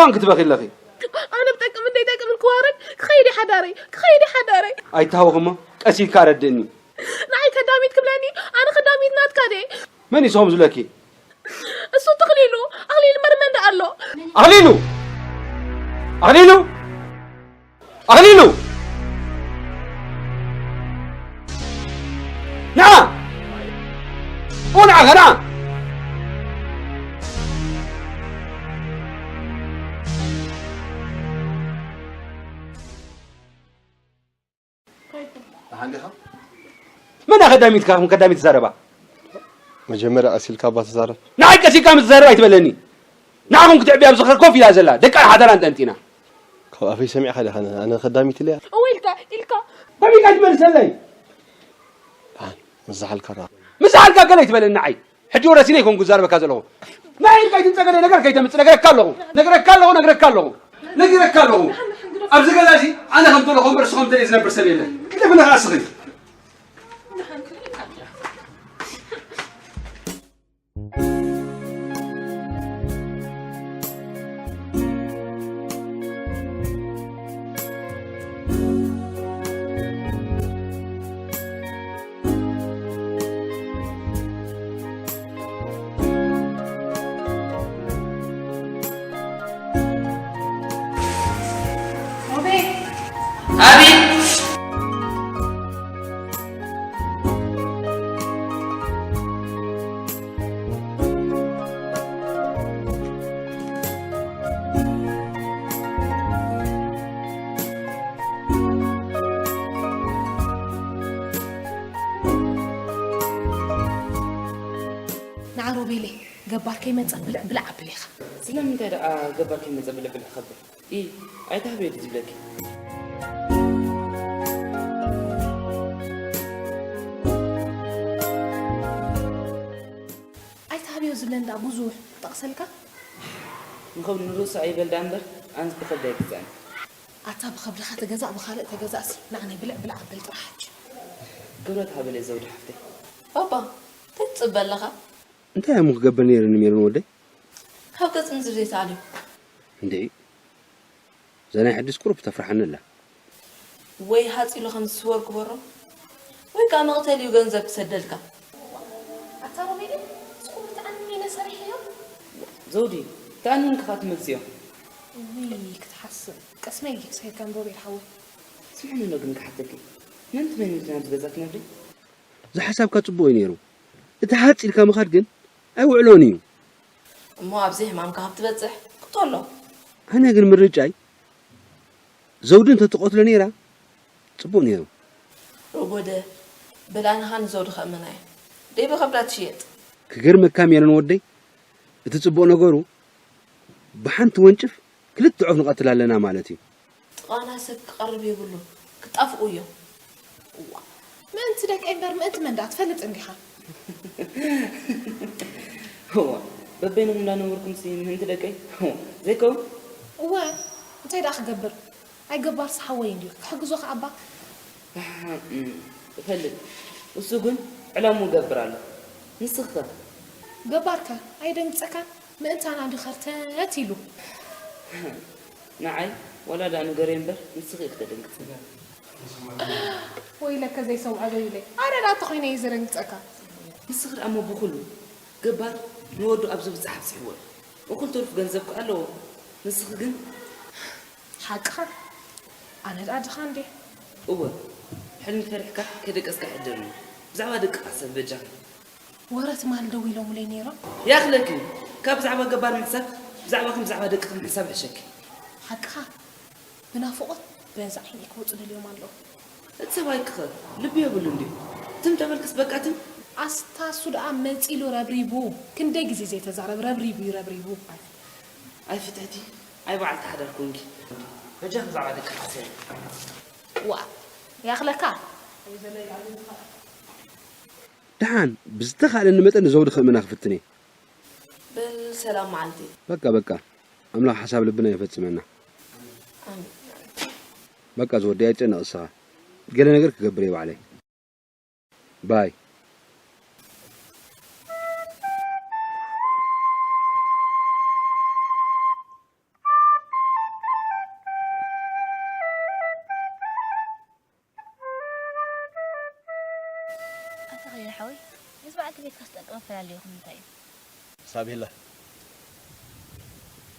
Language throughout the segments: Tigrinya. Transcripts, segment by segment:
ኣን ክትበኺ ኣለኺ። ኣነ ብጠቅምን ደይጠቅምን ክዋረድ ክኸይድ ሓዳረይ ክኸይድ ሓዳረይ። ኣይታወኽሞ ቀሲልካ ኣረድእኒ። ንዓይ ከዳሚት ክብለኒ ኣነ ከዳሚት ናትካ ደ? መን ይስኹም ዝለኪ? እሱ ትኽሊሉ ኣኽሊሉ መርመን ደኣ ኣሎ። ኣኽሊሉ ኣኽሊሉ ኣኽሊሉ ንዓ ኡ ንዓ ኸና ደሓን ዲኻ? መን ከዳሚትካ ከም ከዳሚት ትዛረባ? መጀመርያ ቀስ ኢልካ እባ ተዛረብ። ንዓይ ቀስ ኢልካ ምትዛረብ ኣይትበለኒ። ንዓኹም ክትዕብያ ኣብዚ ኸር ኮፍ ኢላ ዘላ ደቃ ሓዳራ እንጠንጢና። ካብ ኣፈይ ሰሚዕካ ዲኻ ኣነ ከዳሚት ኢለያ? እወ ኢልካ ኢልካ። ከመይ ኢልካ ትመልሰለይ? ደሓን ምስ ዝሓልካ ዳ። ምስ ዝሓልካ ገለ ኣይትበለኒ ንዓይ። ሕጂ ወረሲነ ይኮንኩ ዛርበካ ዘለኹ ናይ ኢልካ ኣይትንጸገለ ነገር ከይተምጽ ነገረካ ኣለኹ ነገረካ ኣለኹ ነገረካ ኣለኹ ነጊረካ ኣለኹ። ኣብዚ ገዛ እዚ ኣነ ከም ዘለኹ እምበር ንሱ ከም ደልየ ዝነብር ሰብ የለን። ክልፍ ነኻስኺ ንዓ ሮቤለይ፣ ገባር ከይመጸ ብልዕ ብልዕ ኣብል ኢኻ። ስለምንታይ ደኣ ገባር ከይመጸ ብልዕ ብልዕ ከብል? ኢ ኣይትሃብዮ ድዩ ዝብለኪ? ኣይትሃብዮ ዝብለኒ ደኣ ብዙሕ ጠቕሰልካ? ንኸብዱ ንርእሱ ኣይበል ደኣ እምበር፣ ኣነስ ብኸብዲ ኣይግዛእን። ኣታ ብኸብድኻ ተገዛእ ብኻልእ ተገዛእሲ፣ ንዓነይ ብልዕ ብልዕ ኣበል ጥራሕ ሕጂ። ክብረት ሃበለይ ዘውዲ ሓፍተይ። ባባ፣ እንታይ ትጽበ ኣለኻ? እንታይ እሞ ክገብር ነይሩኒ ሜሮን ወደይ? ካብ ገጽ ምድሪ ዘይተኣልዩ። እንዴ፣ እዛ ናይ ሕድስ ቁሩብ ተፍርሓኒ ኣላ። ወይ ሃጺ ኢሉ ከም ዝስወር ግበሮ፣ ወይ ከኣ መቕተሊኡ ገንዘብ ክሰደልካ። ኣታ ሮቤል፣ ንስኹም ተኣንኒ ኢለ ሰሪሐዮ። ዘውዲ፣ ተኣንኒ ክኻ ትመልስዮ። ውይ፣ ክትሓስብ። ቀስመይ ይግሰየካ ሮቤል ሓወይ። ስምዕኒ ዶ ግን ክሓተኪ፣ ምእንቲ መን ኢልኪ ናብዚ ገዛ ትነብሪ? ዝሓሳብካ ጽቡቕ እዩ ነይሩ። እቲ ሃጽ ኢልካ ምኻድ ግን ኣይውዕሎን እዩ። እሞ ኣብዚ ሕማምካ ካብ ትበጽሕ ቅተሎ። ኣነ ግን ምርጫይ ዘውዲ እንተትቐትሎ ነይራ ጽቡቕ ነይሩ። ሮቦደ፣ በል ኣነ ኸኣ ንዘውዲ ከእምና እየ። ደይ ብኸብዳ ትሽየጥ። ክገርመካ ሜሮን ወደይ፣ እቲ ጽቡቕ ነገሩ ብሓንቲ ወንጭፍ ክልተ ዑፍ ንቐትል ኣለና ማለት እዩ። ጥቓና ሰብ ክቐርብ የብሉን፣ ክጣፍኡ እዮም። እዋ፣ ምእንቲ ደቀይ እምበር ምእንቲ መን ደኣ ትፈልጥ እንዲኻ? እዋ፣ በበይንኹም እንዳነበርኩምሲ ምእንቲ ደቀይ? እዋ፣ ዘይከውን? እወ፣ እንታይ ደኣ ክገብር? ኣይ ገባርስ ሓወይ እንድዩ፣ ክሕግዞ ከኣ እባ። ኣሓ፣ እም፣ እፈልጥ። እሱ ግን ዕላምኡ ይገብር ኣሎ። ንስኺ ኸ? ገባርከ ኣየደንግጸካን? ምእንታና እንዲ ኸርተት ኢሉ። ንዓይ ዋላ ደኣ ንገርዮ እምበር ንስኺ ኢኺ ተደንግጺ። ወይለከ ዘይሰምዖ ዘይብለይ። ኣነ ደኣ እንተኾይነ እየ ዘደንግጸካ። ንስኺ ደኣ እሞ ብኹሉ ገባር ንወዱ ኣብ ዝብጻሕ ኣብጺሕዎ እዩ። እኹል ትሩፍ ገንዘብ ከኣ ኣለዎ። ንስኺ ግን ሓቅኻ? ኣነ ደኣ ድኻ እንዴ? እወ፣ ሕልሚ ፈሪሕካ ከይደቀስካ ኣይሕደርን እዩ። ብዛዕባ ደቅኻ ሰብ በጃኻ። ወረ ትማል ደዊሎምለይ ነይሮም። ያኽለኪ፣ ካብ ብዛዕባ ገባር ምሕሳብ፣ ብዛዕባኺ ብዛዕባ ደቅኺ ምሕሳብ ይሕሸኪ። ሓቅኻ፣ ብናፍቖት በዚ ዓይነይ ክወጹ ደልዮም ኣለዉ። እቲ ሰብኣይኪኸ ልቢ የብሉን ድዩ? ትም ተበልክስ በቃ ትም። ኣስታ እሱ ደኣ መጺሉ ረብሪቡ። ክንደይ ግዜ ዘይተዛረብ ረብሪቡ እዩ ረብሪቡ። ኣይ ፍትሕቲ፣ ኣይ በዓልቲ ሓዳር ኮንኪ። በጃኺ ብዛዕባ ደቅኺ ሕሰቢ። ዋእ፣ ያኽለካ። ደሓን ብዝተኻእለኒ መጠን ንዘውዲ ክእምና ክፍትን እየ። በል ሰላም መዓልቲ። በቃ በቃ፣ ኣምላኽ ሓሳብ ልብና ይፈጽመና። ኣሜን። በቃ ዝወደይ ኣይትጨነቕ እስኻ። ገለ ነገር ክገብር እየ ባዕለይ። ባይ። ተኽሊል ሓወይ፣ ምስ በዓልቲ ቤትካ ዝጠቅም ኣፈላልዮኹም እንታይ እዩ? ሳቤላ፣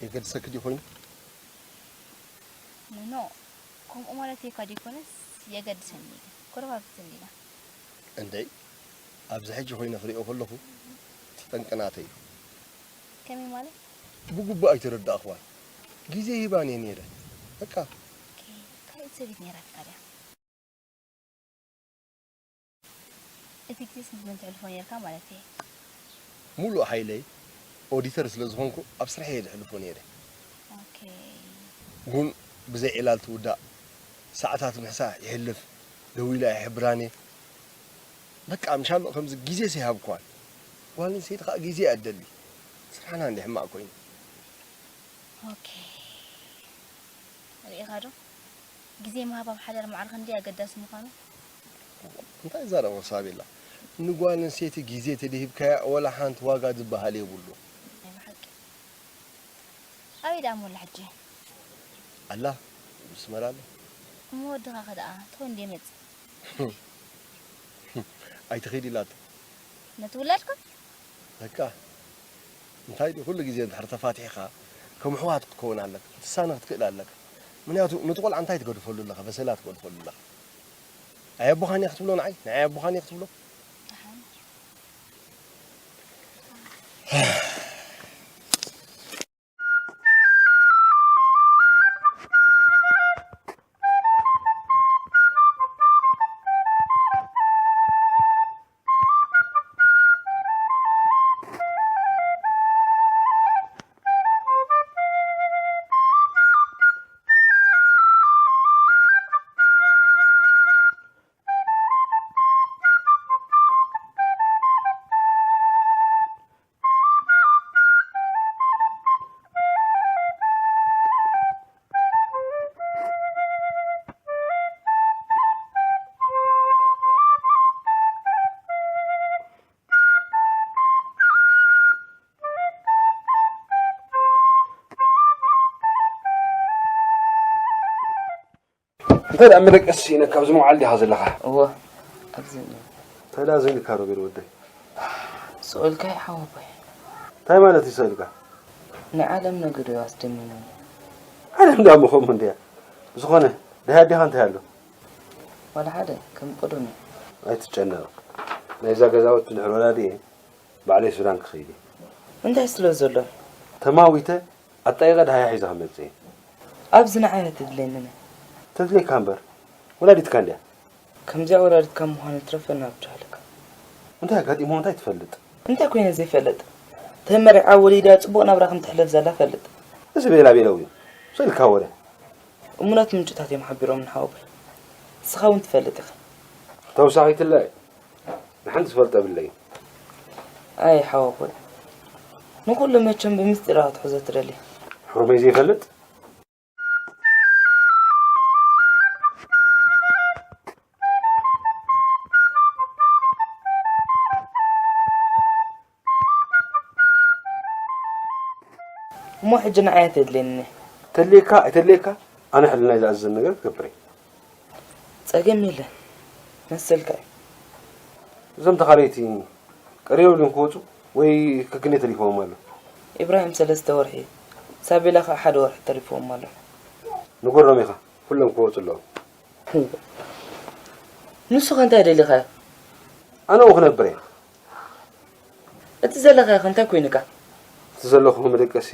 የገድሰኪ ድዩ ኮይኑ? ኖ፣ ከምኡ ማለት እኳ ዘይኮነስ፣ የገድሰኒ እዩ። ጎረባብቲ እንዲና። እንደይ፣ ኣብዚ ሕጂ ኮይነ ክሪኦ ከለኹ፣ እቲ ጠንቂ ናተይ እዩ። ከመይ ማለት? ብግቡእ ኣይተረዳእኽዋን። ግዜ ሂባን እየ ነይረ። በቃ። ኦኬ፣ ካልእ ሰበይት ነይራትካ ድያ? እቲ ግዜስ ምስ መን ተሕልፎ ነይርካ ማለት እየ? ሙሉእ ሓይለይ ኦዲተር ስለ ዝኾንኩ ኣብ ስርሐይ እየ ዘሕልፎ ነይረ። ኦኬ። ቡን ብዘይ ዕላል ትውዳእ፣ ሰዓታት ምሕሳእ ይሕልፍ፣ ደዊላ ኣይሕብራን እየ። በቃ ምሻሎ ከምዚ ግዜስ ኣይሃብክዋን። ጓል ኣንስተይቲ ከኣ ግዜ እያ ትደሊ። ስራሕና እንዲ ሕማቕ ኮይኑ። ኦኬ። ርኢኻ ዶ? ግዜ ምሃብ ኣብ ሓዳር ማዕረ ክንደይ ኣገዳሲ ምዃኑ። እንታይ ይዛረቦ ሳቤላ? ንጓል ኣንስተይቲ ግዜ ተደሂብካያ ወላ ሓንቲ ዋጋ ዝበሃል የብሉ። ናይ ብሓቂ። ኣበይ ደኣ ሞላ ሕጂ? ኣላ፣ ምስመራ ኣላ። እሞ ወድኻ ከ ደኣ ትኾን እንዴ መጽእ? ኣይትኺድ ኢላቶ። ነቲ ውላድካ? በቃ፣ እንታይ ድዩ ኩሉ ግዜ እንድሕር ተፋቲሕኻ ከም ኣሕዋት ክትከውን ኣለካ፣ ክትሳነ ክትክእል ኣለካ። ምኽንያቱ ነቲ ቆልዓ እንታይ ትገድፈሉ ኣለኻ? በሰላ ትገድፈሉ ኣለኻ። ኣይ ኣቦኻን እየ ክትብሎ ንዓይ? ንዓይ ኣቦኻን እየ ክትብሎ? ደሓን። እንታይ ደኣ መደቀሲ ስኢነካ ኣብዚ መውዓል ዲኻ ዘለኻ? እወ፣ ኣብዚ እኒኦ። እንታይ ደኣ ዘይልካ ሮቤል ወደይ? ስቕ ኢልካ ይሓወቦይ። እንታይ ማለት እዩ ስቕ ኢልካ? ንዓለም ነገዱ እዩ ኣስደሚሙኒ። ዓለም ደኣ እሞ ከምኡ እንድያ። ዝኾነ፣ ደሃይ ኣዴኻ እንታይ ኣሎ? ዋላ ሓደ፣ ከም ቅዱም እዩ። ኣይትጨነቕ። ናይዛ ገዛውቲ ድሕሪ ወላዲኤ ባዕለይ ሱዳን ክኸይድ እየ። እንታይ ስለ ዘሎ? ተማዊተ ኣጣይቐ ደሃያ ሒዘ ክመጽእ እየ። ኣብዚ ንዓይ እያ ተድልየኒ። ተድልየካ እምበር፣ ወላዲትካ እንድያ። ከምዚኣ ወላዲትካ ምዃኑ ይትረፈና ብጃህልካ። እንታይ ኣጋጢምዎ እንታይ ትፈልጥ? እንታይ ኮይነ ዘይፈልጥ? ተመሪዓ ወሊዳ ጽቡቕ ናብራ ከም ትሕልፍ ዘላ ፈልጥ። እዚ ቤላ ቤለው እዩ። ስቕ ኢልካ ወረ። እሙናት ምንጭታት እዮም ሓቢሮምኒ ሓወቦይ። ንስኻ እውን ትፈልጥ ኢኻ። ተውሳኺትለ ንሓንቲ ዝፈልጦ የብለይን። ኣይ ሓወቦይ፣ ንኹሉ መቸም ብምስጢር ኢኻ ክትሕዞ ትደሊ። ሕሩመይ ዘይፈልጥ? እሞ ሕጂ ንዓይ ተድልየኒ። ተድልየካ ኣይተድልየካ ኣነ ሕልናይ ዝኣዝዘኒ ነገር ክገብር እየ። ጸገም የለን፣ መሰልካ እዩ። እዞም ተኻረይቲ ቀሪቦም ድዮም ክወጹ ወይ ከክንደይ ተሪፎም ኣሎ? ኢብራሂም ሰለስተ ወርሒ፣ ሳቤላ ከኣ ሓደ ወርሒ ተሪፎም ኣሎ። ንገሮም ኢኻ፣ ኩሎም ክወጹ ኣለዎም። ንሱ ከ እንታይ ደሊኻዮ? ኣነ ኡ ክነብር እየ። እቲ ዘለኻዮ ከ እንታይ ኮይኑካ? እቲ ዘለኹ መደቀሲ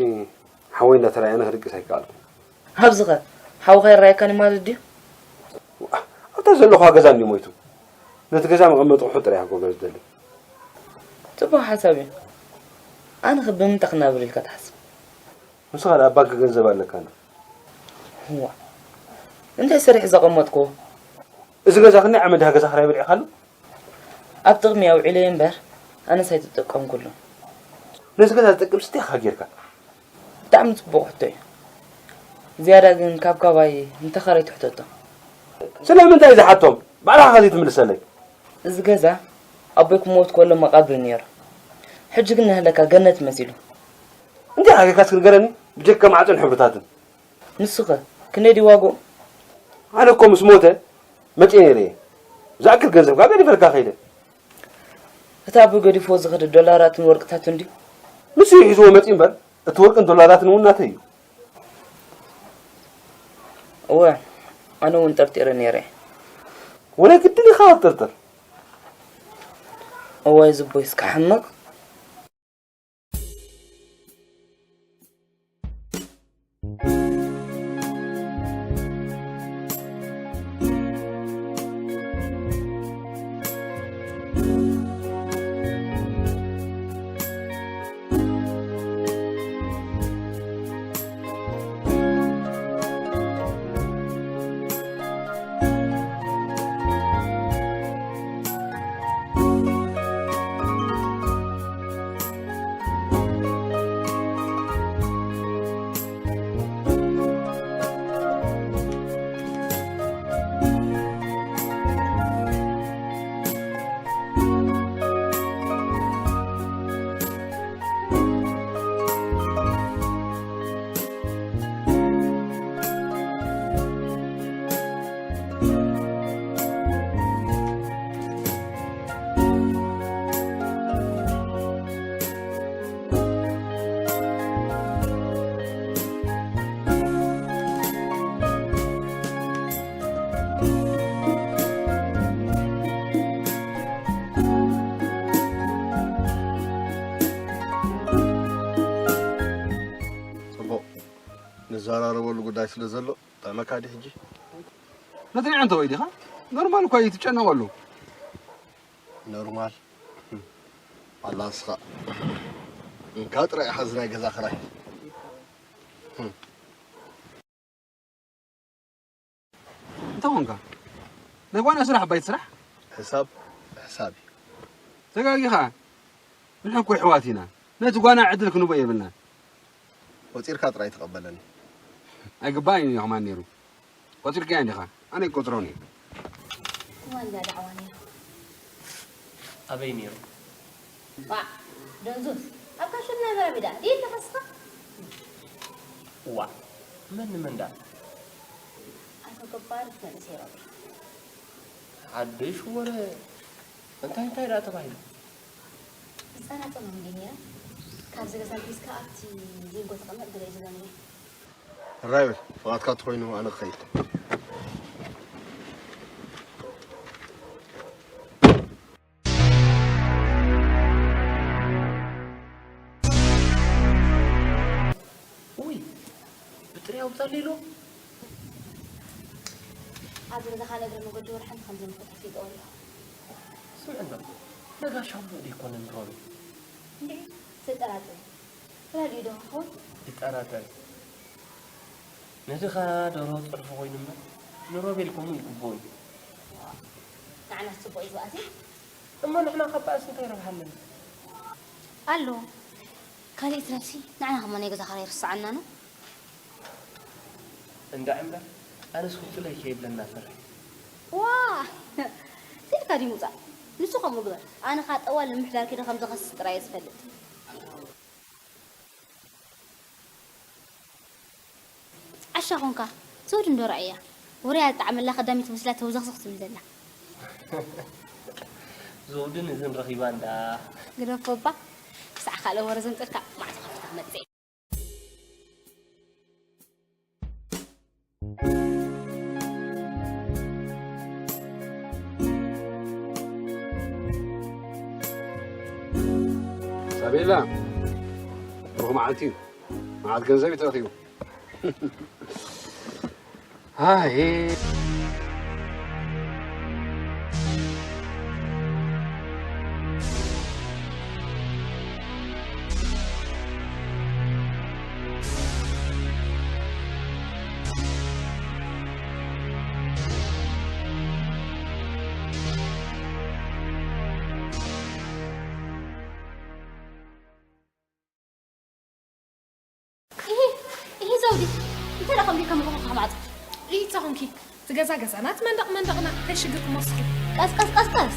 ሓወይ እንዳተራእየ ኣነ ክድቅስ ኣይከኣልኩን። ኣብዚ ኸ ሓውኻ ይረኣየካን እዩ ማለት ድዩ? ኣብታ ዘለኹዋ ገዛ እንድዩ ሞይቱ። ነቲ ገዛ መቐመጢ ኣቑሑ ጥራይ እያ ክገብሮ ዝደሊ። ጽቡቕ ሓሳብ እዩ። ኣነ ኸ ብምንታይ ክናበር ኢልካ ትሓስብ? ንስኻ ደኣ ኣብ ባንክ ገንዘብ ኣለካና። እዋ። እንታይ ሰሪሕ ዘቐመጥኩዎ? እዚ ገዛ ክንደይ ዓመት ድኣ ገዛ ክራይ በሊዕካሉ? ኣብ ጥቕሚ ኣውዒለዮ እምበር፣ ኣነስ ኣይተጠቀምኩሉን። ነዚ ገዛ ዝጠቅም ስንታይ ኢኻ ጌርካ? ብጣዕሚ ጽቡቕ ሕቶ እዩ። ዝያዳ ግን ካብ ካባይ ንተኻረይቱ ሕተቶ። ስለምንታይ ዝሓቶም? ባዕልኻ ከ ዘይትምልሰለይ? እዚ ገዛ ኣቦይ ክሞት ከሎ መቓብር ነይሩ። ሕጂ ግን ናህለካ ገነት መሲሉ። እንታይ ኢኻ ጌርካ እስኪ ንገረኒ? ብጀካ ማዕጾን ሕብርታትን። ንሱ ኸ ክንደይ ድዩ ዋግኡ? ኣነ እኮ ምስ ሞተ መጺኤ ነይረ እየ። ዝኣክል ገንዘብ ከኣ ገዲፈልካ ከይደ። እቲ ኣቦይ ገዲፍዎ ዝኸደ ዶላራትን ወርቅታትን ድዩ? ንሱ እዩ ሒዝዎ መጺኡ እምበር፣ እቲ ወርቅን ዶላራትን እውን ናተይ እዩ። እወ፣ ኣነ እውን ጠርጢረ ነይረ። ወላ ግድን ኢኻ ክትጥርጥር? እዋይ ዝቦይ እስካ ሕማቕ። ጽቡቕ። ንዘራረበሉ ጉዳይ ስለ ዘሎ፣ ጠመካ ድዩ ሕጂ? ነቲ ንዕንተ ወይ ዲኻ? ኖርማል እኳ እዩ፣ ትጨነቕ ኣለዉ። ኖርማል? ኣላ ንስኻ። እንካ ጥራይ ኢኻ እዚ ናይ ገዛ ክራይ። እንታይ ኾንካ? ናይ ጓና ስራሕ ኣባይቲ ስራሕ? ሕሳብ፣ ሕሳብ እዩ። ተጋጊኻ። ንሕና እኮ ኣሕዋት ኢና። ነቲ ጓና ዕድል ክንቦ የብልናን። ቆጺርካ ጥራይ ተቐበለኒ። ኣይግባእን እዩ ከማን ነይሩ። ቆጺርካዮ እንዲኻ። ኣነ ይቆጽሮን እየ። እዋን እንዳ ዳዕዋ ነይሩ። ኣበይ ነይሩ? ባዕ፣ ደንዙዝ። ኣብ ካሽና መረብ ኢዳ። ድየ ኣለኻ እስኻ? ዋዕ፣ መን ንመን ደኣ? ኣቶ ገባር መንእሰይ ሮቤል። ሓድሽ ወረ። እንታይ እንታይ ደኣ ተባሂሉ? ህጻናት እዮም እንድዩ ነይሮም። ካብዚ ገዛ ሒዝካ ኣብቲ ሊንጎ ተቐመጥ ድለ እዩ ዝብለኒ። ሕራይ በል፣ ፍቓድካ ተኾይኑ ኣነ ክኸይድ። ውይ፣ ብጥርያ ኣውጻለይ ኢሉ። ኣብዚ ገዛኻ ንእግረ መገዲ ወርሒ ከምዘምልኮ ተፍሊጦ ኣሎ። ስምዕ እንዶ፣ ነጋሽ ኣቦኡ ደይኮነን ሮቤል? እንድዒ፣ ትጠራጠር። ራድዮ ዶ ክኸውን? ይጠራጠር። ነድኻ ደርሆ ጸድፊ ኮይኑ እምበር፣ ንሮቤል ከምኡ ይግብኦ እዩ። ንዓናስ ጽቡቕ እዩ ዝባእሲ። እሞ ንሕና ካብ ባእሲ እንታይ ረብሓ ኣለና? ኣሎ። ካልእ ይትረፍሲ፣ ንዓና ከማ ናይ ገዛ ክራይ ይርስዓና ነው። እንዳ እምበር፣ ኣነስ ውጹእ ኢለይ ከይብለና ፈርሒ። ዋ! ኢልካ ድዩ ምውጻእ? ንሱ ከምኡ ግበር። ኣነ ከኣ ጠዋል ንምሕዳር ከይደ ከም ዝኸስስ ጥራይ እየ ዝፈልጥ። ዓሻ ኾንካ፣ ዘውዲ እንዶ ርኣያ። ወረ ያልጣዕመላ ቀዳሚት መስላ ተውዘኽዘኽ ትብል ዘላ። ዘውዲ ንእዝን ረኺባ እንዳ። ግደፎ እባ፣ ክሳዕ ካልእ ወረ ዘምጽእልካ መዓት ከፍታ መጽእ። ሳቤላ፣ ብሩኽ መዓልቲ እዩ። መዓት ገንዘብ እዩ ተረኺቡ። ኣይ። ኢሂ፣ ኢሂ ዘውዲ፣ እንታይ ደኣ ከምዚ ከም ርኹም ከማጽ? ኢሂ፣ ጸኹምኪ፣ ዝገዛ ገዛና፣ እቲ መንደቕ መንደቕና፣ እንታይ ሽግር ክመስሉ? ቀስ፣ ቀስ፣ ቀስ፣ ቀስ።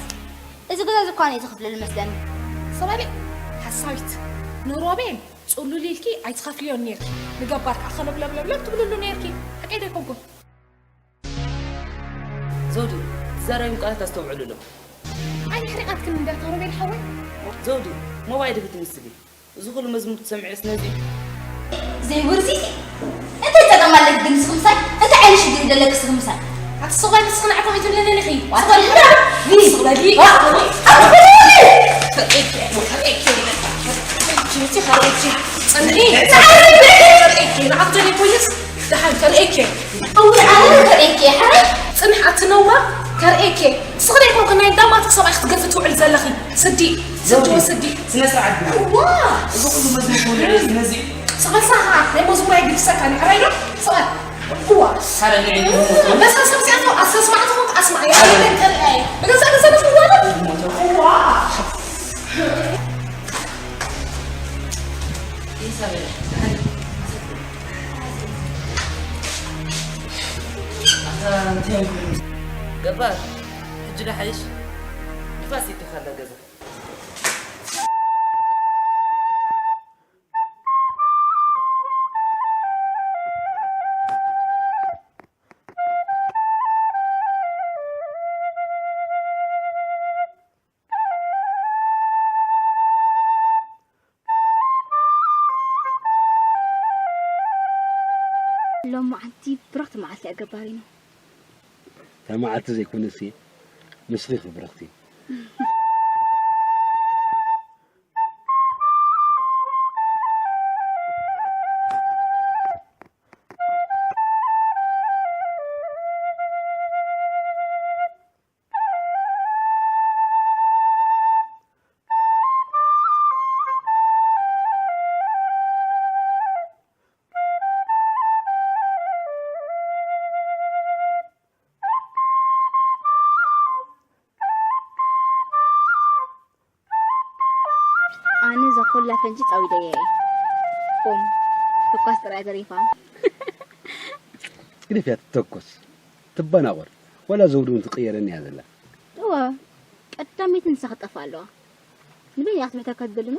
እዚ ገዛ እዚ እኳ እየ ዝኸፍለሉ መስለኒ። ሰባሊ፣ ሓሳዊት፣ ንሮቤል ጽሉል ኢልኪ ኣይትኸፍልዮን ኔርኪ። ንገባር ከኣ ከለብለብለብለብ ትብልሉ ኔርኪ። ሓቀይ ዶ ኣይኮንኩን? ዘውዲ፣ ትዛረብዮም ቃላት ኣስተውዕልሎም። ኣይ፣ ሕሪቓትክን እንድያ እታ ሮቤል ሓወይ። ዘውዲ፣ ሞባይልኪ ትምስሊ። እዚ ኩሉ መዝሙር ትሰምዕስ ነዚ? ዘይውርዚቲ? እንታይ ጸገም ኣለኪ ግን ንስኺ ምሳይ? እንታይ ዓይነት ሽግር እዩ ዘለኪ ንስኺ ምሳይ? ኣቲ ስቕ በሊ ንስኺ ንዓኹም ኣይትብለንን ኢኺ። ዋታ ስቕ በሊ። ስቕ በሊ። ዋ! ስቕ በሊ። ከርእየኪ፣ ከርእየኪ፣ ከርእየኪ፣ ከርእየኪ። ጽንሒ። ከርእየኪ፣ ንዓኹም ደልየ ኮይስ ደሓን ከርእየኪ። ኣውይ፣ ኣነ ከርእየኪ፣ ሓራይ። ጽንሕ ኣቲ ነውራ፣ ከርእየኪ። ንስኺ ዶ ኣይኮንክን ናይ እንዳማትክ ሰብኣይ ክትገፊ ትውዕል ዘለኺ? ስዲ፣ ስዲ፣ ስዲ። ስነ ስርዓት ግበሪ። እዋ! እዚ ኩሉ መዝሙር ትወልዒ ነዚ? ስቕ በል ሳኻ፣ ናይ መዝሙር ኣይግድሰካን እዩ፣ ሕራይ ዶ? ስቕ በል። እዋ! ሓደ ንዒ ዝሞቱ። በዛ ሰብ እዚኣ እኮ ኣስተስማዕትኹም ኣስማዕ፣ እያ ኣይደል ከልኣይ። በገዛ ገዛ ንኽዋለድ። ዝሞቱ። እዋ! ኢሳቤል፣ ኣታ እንታይ ገባር፣ ሕጂ ዶ ሓይሽ? ንፋስ ይትኻላ ገዛ። ሎማዓንቲ ብርኽቲ መዓልቲ እያ ገባሪኖ። እታ መዓልቲ ዘይኮነሲ ንስኺ ኢኺ ብርኽቲ። ኣነ እዛ ኮላ ፈንጂ ጻዊደያ እየ። ቦም፣ ትኳስ ጥራይ ተሪፋ። ግደፍያ ትተኮስ፣ ትበናቖር፣ ወላ ዘውዲ እውን ትቕየረኒ እያ ዘላ። እወ፣ ቀዳመይቲ ንሳ ክትጠፍእ ኣለዋ። ንበይና ክትምሕተካ ትደሊ እሞ?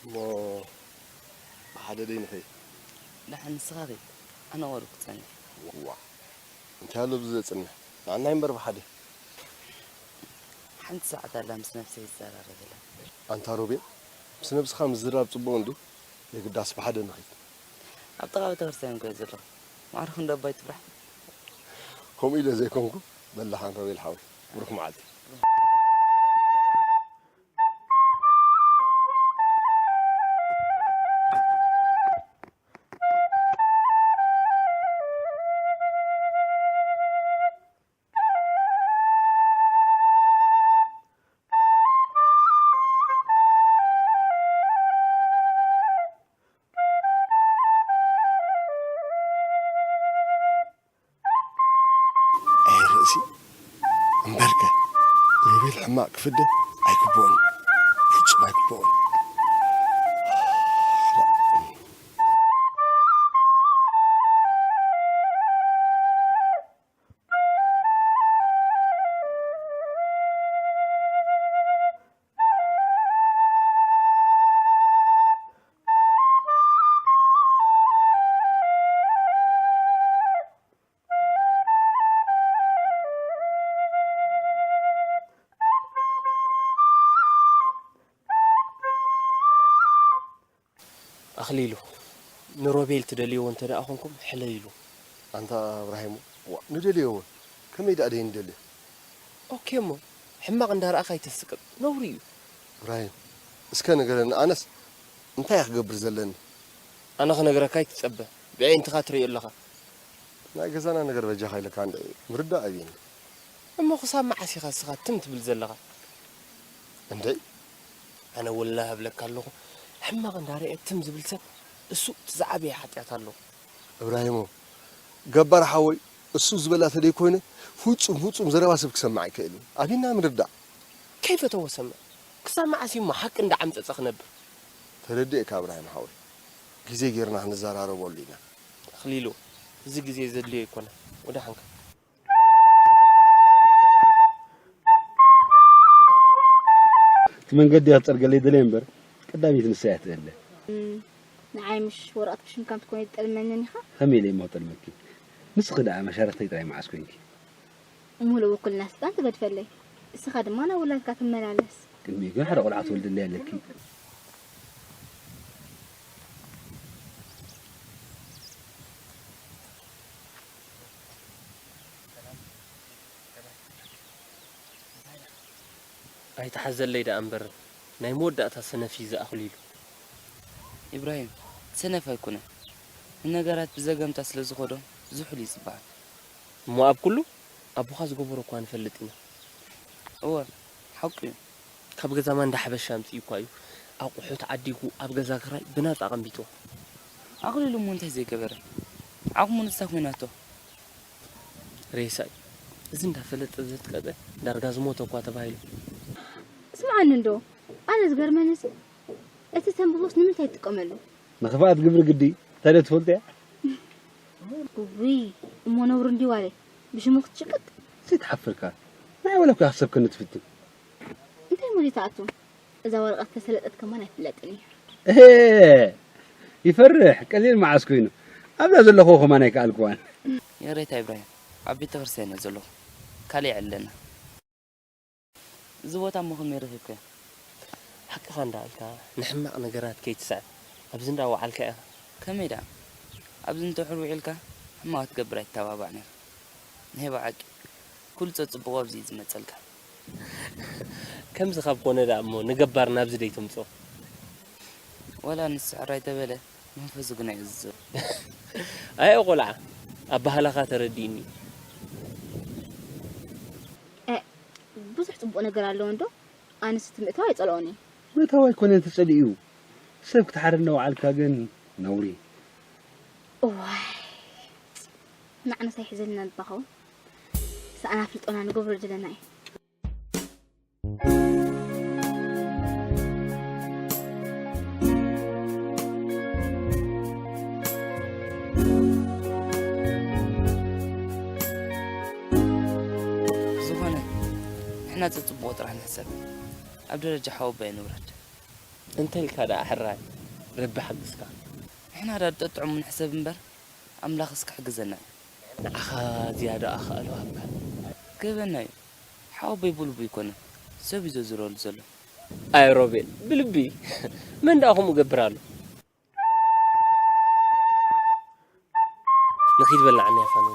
እሞ ብሓደ ደይ ንኸይድ? ደሓን ንስኻ ኺድ፣ ኣነ ወሩ ክጸንሕ። ዋ፣ እንታይ ኣሎ ብዚ ዘጽንሕ? ንዓናይ እምበር ብሓደ። ሓንቲ ሰዓት ኣላ ምስ ነብሰይ ይዘራረበላ። ኣንታ ሮቤል፣ ምስ ነብስኻ ምዝራብ ጽቡቕ እንድዩ፣ የግዳስ ብሓደ ንኺድ። ኣብ ጥቓ ቤተክርስትያን እኮ እየ ዘለኹ። ማዕረ ክንዶ ኣባይ ትብራሕ? ከምኡ ኢለ ዘይኮንኩ፣ በላኻን ሮቤል ሓወይ። ብሩኽ መዓልቲ። ኣይ ርእሲ እምበርከ ሮቤል ሕማቕ ክፍደ ኣይግብኦን እዩ። ፍጹም ኣይግብኦን። ኣኽሊሉ፣ ንሮቤል ትደልይዎ እንተ ደኣ ኾንኩም ሕለይሉ። ኣንታ እብራሂም፣ ዋ፣ ንደልዮ እውን፣ ከመይ ደኣ ደይንደልዮ? ኦኬ እሞ፣ ሕማቕ እንዳረኣኻ ኣይተስቅቕ፣ ነውሪ እዩ። እብራሂም፣ እስከ ንገረኒ፣ ኣነስ እንታይ እየ ክገብር ዘለኒ? ኣነ ክነግረካ ኣይትጸበ፣ ብኣዒንትኻ ትርእዮ ኣለኻ። ናይ ገዛና ነገር በጃኻ ኢለካ እንድዒ ምርዳእ ኣብየኒ። እሞ ክሳብ መዓስ ኢኻ እስኻ ትም ትብል ዘለኻ? እንድዒ። ኣነ ወላሂ እብለካ ኣለኹ፣ ሕማቕ እንዳረኣየ ትም ዝብል ሰብ እሱ እቲ ዝዓበየ ሓጢኣት ኣለዎ። እብራሂሞ፣ ገባር ሓወይ፣ እሱ ዝበላ ተደይኮይነ ፍጹም ፍጹም ዘረባ ሰብ ክሰምዕ ኣይክእልን። ኣብየና ምርዳእ። ከይፈተዎ ሰምዕ። ክሳብ መዓስ እዩ እሞ ሓቂ እንዳዓምጸጸ ክነብር? ተረዲኤካ እብራሂም ሓወይ። ግዜ ጌርና ክንዘራረበሉ ኢና። ኣኽሊሉ፣ እዚ ግዜ ዘድልዮ ኣይኮነን። ደሓንካ። እቲ መንገዲ ክትጸርገለይ ደለየ እምበር፣ ቀዳሚት ንሳ እያ ትእለ። እም፣ ንዓይ ምሽ ወረቐት ብሽምካ እንትኮነ ትጠልመንን ኢኻ? ከመይ ኢለ እሞ ክጠልመኪ? ንስኺ ደኣ መሻርኽተይ ጥራይ መዓስ ኮንኪ? ሙሉእ ውክልና ስልጣን ትገድፈለይ። እስኻ ድማ ናብ ውላድካ ትመላለስ። ቅድሚኡ ግን ሓደ ቆልዓ ትወልድለይ ኣለኪ። ኣይትሓዘለይ ደኣ እምበር፣ ናይ መወዳእታ ሰነፍ እዩ ዝኣኽሊሉ። ኢብራሂም፣ ሰነፍ ኣይኮነን። ንነገራት ብዘገምታ ስለ ዝኸዶ ዝሑል እዩ ዝበሃል። እሞ ኣብ ኩሉ ኣቦኻ ዝገበሮ እኳ ንፈልጥ ኢና። እወ፣ ሓቁ እዩ። ካብ ገዛ ማንዳ ሓበሻ ኣምጺኡ እኳ እዩ ኣቑሑት ዓዲጉ ኣብ ገዛ ክራይ ብናጻ ኣቐሚጥዎ። ኣኽሊሉ እሞ እንታይ ዘይገበረ? ዓቕሙ ንሳ ኮይናቶ። ሬሳ እዩ። እዚ እንዳፈለጠ ዘትቀጠ ዳርጋ ዝሞተ እኳ ተባሂሉ። ስምዓኒ እንዶ፣ ኣነ ዝገርመንስ እቲ ተንብቦስ ንምንታይ ትጥቀመሉ? ንኽፍኣት ግብሪ ግዲ፣ እንታይ ዶ ትፈልጥያ? ውይ፣ እሞ ነውሪ እንዲ ዋለ፣ ብሽሙ ክትሽቅጥ? ዘይትሓፍርካ፣ ናይ ወለኳ ክሰብ ከንትፍትን። እንታይ ሙዚት ኣቱ? እዛ ወረቐት ተሰለጠት ከማን ኣይፍለጥን እዩ። እሄ፣ ይፈርሕ፣ ቀሊል መዓስ ኮይኑ። ኣብዛ ዘለኹ ከማን ኣይከኣልክዋን። የሬታ ኢብራሂም፣ ኣብ ቤተ ክርስቲያን እየ ዘለኹ። ካልእ የዕልለና። እዚ ቦታ እሞ ከመይ ረኺብካዮ? ሓቅኻ እንዳበልካ፣ ንሕማቕ ነገራት ከይትስዕብ፣ ኣብዚ እንዳወዓልካ ኢኻ። ከመይ ደኣ? ኣብዚ እንድሕር ውዒልካ፣ ሕማቕ ክትገብር ኣይተባባዕን ኢኻ። ናይ ብሓቂ፣ ኩሉ ጸጽቡቑ ኣብዚ እዩ ዝመጸልካ። ከምዚ ካብ ኮነ ደኣ እሞ ንገባር ናብዚ ደይተምጽኦ? ዋላ ንስዕር ኣይተበለ፣ መንፈሱ ግና እዩ ዝዞር። ኣየ ቆልዓ፣ ኣበሃህላኻ ተረዲእኒ። እ፣ ብዙሕ ጽቡቕ ነገር ኣለዎ እንዶ፣ ኣነስ እቲ ምእታው ኣይጸልኦን እየ። ምእታው ኣይኮነን ተጸሊኡ፣ ሰብ ክትሓርድ እናወዓልካ ግን ነውሪ። እዋይ፣ ንዓነስ ኣይሕዘልና ልባኸውን። ሰኣና ፍልጦና ንገብሮ ዘለና እዩ። ዝኾነ፣ ንሕና ጸጽብቑ ጥራሕ ንሕሰብ። ኣብ ደረጃ ሓወቦይ ንውረድ። እንተ ኢልካ ደኣ ሕራይ፣ ረቢ ሓግዝካ። ንሕና ደኣ ዝጠጥዕሙ ንሕሰብ እምበር፣ ኣምላኽስ ክሕግዘና እዩ። ንዓኻ ዝያዳ ኣኻእሎ ሃብካ። ክህበና እዩ። ሓወቦይ ብልቡ ኣይኮነን፣ ሰብ እዩ ዘዙረሉ ዘሎ። ኣይ ሮቤል፣ ብልቢ መን ደኣ ከምኡ ገብር ኣሎ? ንኺድ በል ንዓኒ ኣፋንዎ።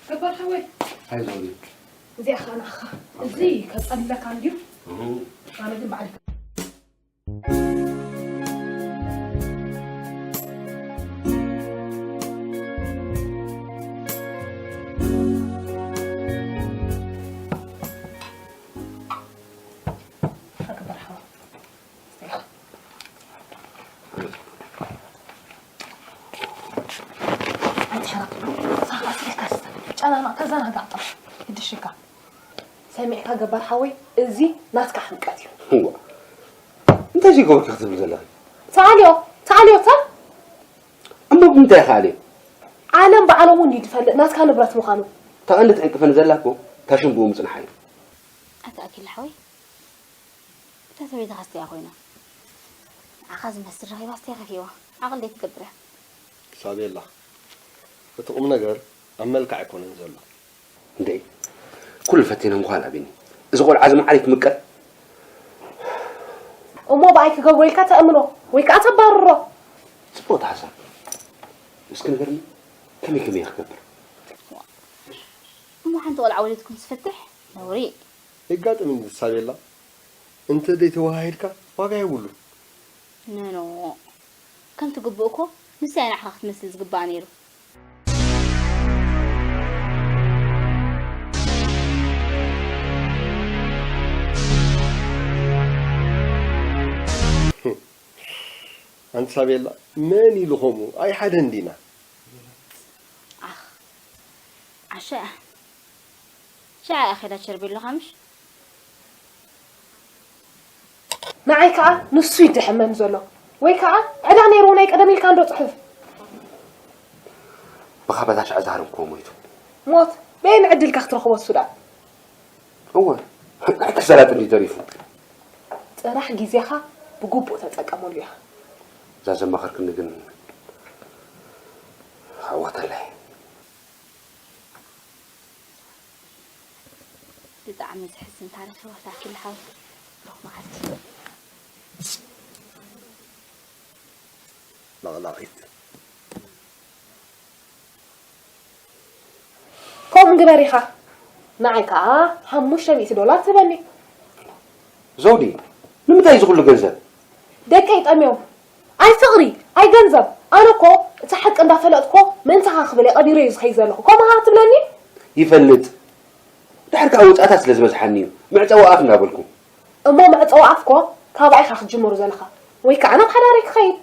ገባር ሓወይ፣ ኣይዞን። እዚኣ ኸኣ ንዓኻ። እዚ ከጸልለካ እንድዩ። እሁ። ኣነ ግን ባዕለይ ኣክበር ሓወይ። ኣይትሕረቕ። ሳኻ ስኢልካስ ጨናናቕ ተዘናጋዕ ጥራሕ። ይድሽካ። ሰሚዕካ ገባር ሓወይ፣ እዚ ናትካ ሕምቀት እዩ። እዋ። እንታይ ዘይገበርካ ክትብል ዘለኺ? ተኣልዮ፣ ተኣልዮ፣ ታ? እሞ ብምንታይ ይኸኣል እዩ? ዓለም ብዓለሙ እንድዩ ዝፈልጥ ናትካ ንብረት ምዃኑ። እታ ቀንዲ ትዕንቅፈኒ ዘላ እኮ እታ ሽም ብኡ ምጽንሓ እዩ። ኣታ ኣኪል ሓወይ፣ እታ ሰበይትኻ ኣስተያ ኮይና፣ ንዓኻ ዝመስል ረኺባ ኣስተያ ከፊእዋ። ዓቕሊ ዘይትገብር እያ። ሳቤላ፣ እቲ ቁም ነገር ኣብ መልክዕ ኣይኮነን ዘሎ። እንዴ፣ ኩሉ ፈቲነ እንኳን ኣቢኒ። እዚ ቆልዓ እዚ መዓር ይትምቀል። እሞ ብኣይ ክገብሮ ኢልካ ተእምኖ ወይ ከዓ ተባርሮ። ጽቡቕ ሓሳብ። እስኪ ንገርኒ፣ ከመይ ከመይ ክገብር? እሞ ሓንቲ ቆልዓ ወሊድኩም ዝፈትሕ ነውሪ። የጋጥም እንዲ ሳቤላ እንተ ዘይተወሃሂድካ ዋጋ የብሉን። ኖኖ፣ ከምቲ ግቡእ እኮ ንሳ እያ ንዓኻ ክትመስል ዝግባኣ ነይሩ። ኣንቲ ሳቤላ መን ኢሉ ከምኡ ኣይሓደን ዲና? ኣኽ ዓሻ እያ። ሽዓ እያ ኸይዳ ቸርቤሎኻ ምሽ? ንዓይ ከዓ ንሱ እዩ ድሕመም ዘሎ። ወይ ከዓ ዕዳ ነይርዎ ናይ ቀደም ኢልካ እንዶ ፅሑፍ። ብኻበታ ሽዓ ዝሃረምክዎ ሞይቱ። ሞት በየን ዕድልካ ክትረኽቦ እሱ ደኣ? እወ፣ ናይ ክሰላጥ እንዲ ተሪፉ። ጥራሕ ግዜኻ ብግቡእ ተጠቀመሉ ኢኻ። እዛ ዘማኸርክኒ ግን ዓወተለይ። ብጣዕሚ ዘሕዝን ታሪኽ ህይወት ኣኪል ሓወይ። ብሩኽ መዓልቲ። ለቕላቒት ከምኡ ግበር ኢኻ። ንዓይ ከዓ ሓሙሽተ ሚእቲ ዶላር ትበኒ። ዘውዲ፣ ንምንታይ እዚ ኩሉ ገንዘብ? ደቀይ ጠምዮም። ኣይ ፍቕሪ፣ ኣይ ገንዘብ። ኣነ እኮ እቲ ሓቂ እንዳፈለጥኮ ምእንታኻ ክብል እየ ቀቢረ እዩ ዝኸይድ ዘለኹ። ከምኡ ሃ ትብለኒ? ይፈልጥ። ድሕር ከዓ ውፅኣታት ስለ ዝበዝሓኒ እዩ ምዕፀዊ ኣፍ እንዳበልኩ። እሞ መዕፀዊ ኣፍኮ ካባይ ኢኻ ክትጅምሩ ዘለኻ። ወይ ከዓ ናብ ሓዳረይ ክኸይድ።